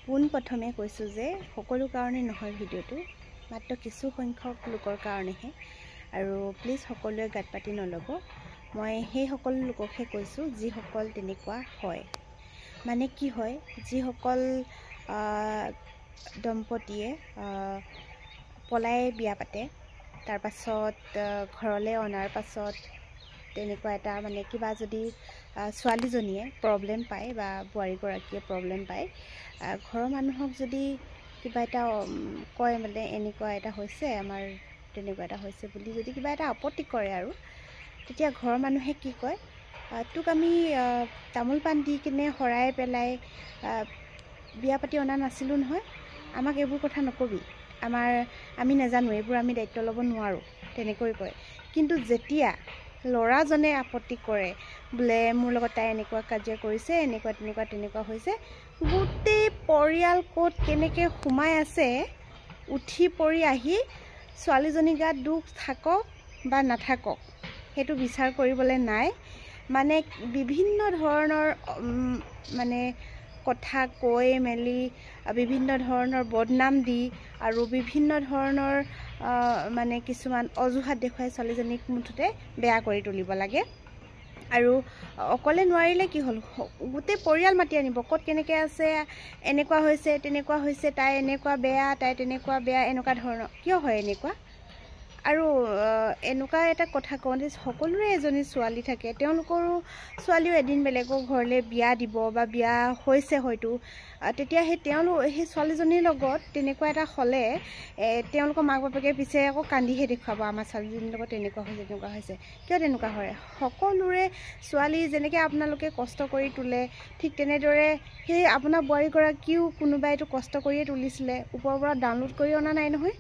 পোনপ্ৰথমে কৈছোঁ যে সকলো কাৰণে নহয় ভিডিঅ'টো, মাত্ৰ কিছু সংখ্যক লোকৰ কাৰণেহে। আৰু প্লিজ সকলোৱে গাত পাতি নল'ব। মই সেইসকল লোককহে কৈছোঁ যিসকল তেনেকুৱা হয়। মানে কি হয়, যিসকল দম্পতীয়ে পলাই বিয়া পাতে, তাৰপাছত ঘৰলৈ অনাৰ পাছত তেনেকুৱা এটা মানে কিবা যদি ছোৱালীজনীয়ে প্ৰব্লেম পায় বা বোৱাৰীগৰাকীয়ে প্ৰব্লেম পায়, ঘৰৰ মানুহক যদি কিবা এটা কয়, মানে এনেকুৱা এটা হৈছে আমাৰ, তেনেকুৱা এটা হৈছে বুলি যদি কিবা এটা আপত্তি কৰে আৰু, তেতিয়া ঘৰৰ মানুহে কি কয়, তোক আমি তামোল পাণ দি কিনে শৰাই পেলাই বিয়া পাতি অনা নাছিলোঁ নহয়, আমাক এইবোৰ কথা নক'বি, আমি নাজানো এইবোৰ, আমি দায়িত্ব ল'ব নোৱাৰোঁ, তেনেকৈ কয়। কিন্তু যেতিয়া ল'ৰাজনে আপত্তি কৰে, বোলে মোৰ লগত তাই এনেকুৱা কাজিয়া কৰিছে, এনেকুৱা তেনেকুৱা তেনেকুৱা হৈছে, গোটেই পৰিয়াল ক'ত কেনেকৈ সোমাই আছে উঠি পৰি আহি ছোৱালীজনী গাত দুখ থাকক বা নাথাকক সেইটো বিচাৰ কৰিবলৈ নাই। মানে বিভিন্ন ধৰণৰ মানে কথা কৈ মেলি বিভিন্ন ধৰণৰ বদনাম দি আৰু বিভিন্ন ধৰণৰ মানে কিছুমান অজুহাত দেখুৱাই ছোৱালীজনীক মুঠতে বেয়া কৰি তুলিব লাগে। আৰু অকলে নোৱাৰিলে কি হ'ল, গোটেই পৰিয়াল মাতি আনিব, ক'ত কেনেকৈ আছে, এনেকুৱা হৈছে তেনেকুৱা হৈছে, তাই এনেকুৱা বেয়া, তাই তেনেকুৱা বেয়া, এনেকুৱা ধৰণৰ কিয় হয় এনেকুৱা? আৰু এনেকুৱা এটা কথা কওঁ যে সকলোৰে এজনী ছোৱালী থাকে, তেওঁলোকৰো ছোৱালীও এদিন বেলেগৰ ঘৰলৈ বিয়া দিব বা বিয়া হৈছে হয়তো, তেতিয়া সেই তেওঁলোক সেই ছোৱালীজনীৰ লগত তেনেকুৱা এটা হ'লে তেওঁলোকৰ মাক বাপেকে পিছে আকৌ কান্দিহে দেখুৱাব, আমাৰ ছোৱালীজনীৰ লগত তেনেকুৱা হৈছে তেনেকুৱা হৈছে। কিয় তেনেকুৱা হয়? সকলোৰে ছোৱালী যেনেকৈ আপোনালোকে কষ্ট কৰি তোলে, ঠিক তেনেদৰে সেই আপোনাৰ বোৱাৰীগৰাকীও কোনোবাইতো কষ্ট কৰিয়ে তুলিছিলে, ওপৰৰ পৰা ডাউনলোড কৰি অনা নাই নহয়,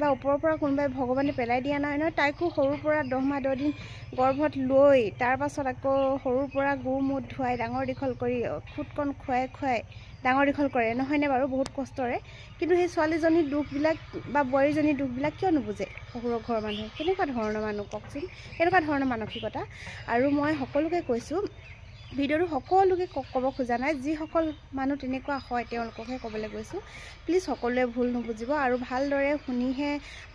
বা ওপৰৰ পৰা কোনোবাই ভগৱানে পেলাই দিয়া নাই নহয়। তাইকো সৰুৰ পৰা 10 মাহ 10 দিন গৰ্ভত লৈ তাৰপাছত আকৌ সৰুৰ পৰা গু মুত ধুৱাই ডাঙৰ দীঘল কৰি খুটকণ খুৱাই খুৱাই ডাঙৰ দীঘল কৰে, নহয়নে বাৰু? বহুত কষ্টৰে। কিন্তু সেই ছোৱালীজনীৰ দুখবিলাক বা বোৱাৰীজনীৰ দুখবিলাক কিয় নুবুজে শহুৰৰ ঘৰৰ মানুহে? কেনেকুৱা ধৰণৰ মানুহ কওকচোন, কেনেকুৱা ধৰণৰ মানসিকতা? আৰু মই সকলোকে কৈছোঁ, ভিডিঅ'টো সকলোকে ক'ব খোজা নাই, যিসকল মানুহ তেনেকুৱা হয় তেওঁলোককহে ক'বলৈ গৈছোঁ। প্লিজ সকলোৱে ভুল নুবুজিব আৰু ভালদৰে শুনিহে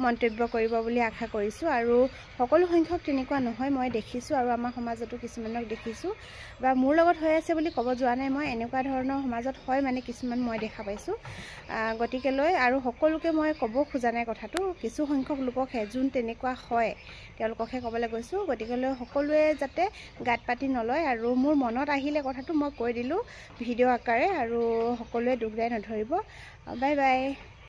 মন্তব্য কৰিব বুলি আশা কৰিছোঁ। আৰু সকলো সংখ্যক তেনেকুৱা নহয়, মই দেখিছোঁ আৰু আমাৰ সমাজতো কিছুমানক দেখিছোঁ, বা মোৰ লগত হৈ আছে বুলি ক'ব যোৱা নাই মই, এনেকুৱা ধৰণৰ সমাজত হয় মানে কিছুমান মই দেখা পাইছোঁ। গতিকেলৈ আৰু সকলোকে মই ক'ব খোজা নাই কথাটো, কিছু সংখ্যক লোককহে যোন তেনেকুৱা হয় তেওঁলোককহে ক'বলৈ গৈছোঁ। গতিকেলৈ সকলোৱে যাতে গাত পাতি নলয়। আৰু মোৰ মনত আহিলে কথাটো মই কৈ দিলোঁ ভিডিঅ' আকাৰে, আৰু সকলোৱে দুখ দাই নধৰিব। Bye bye.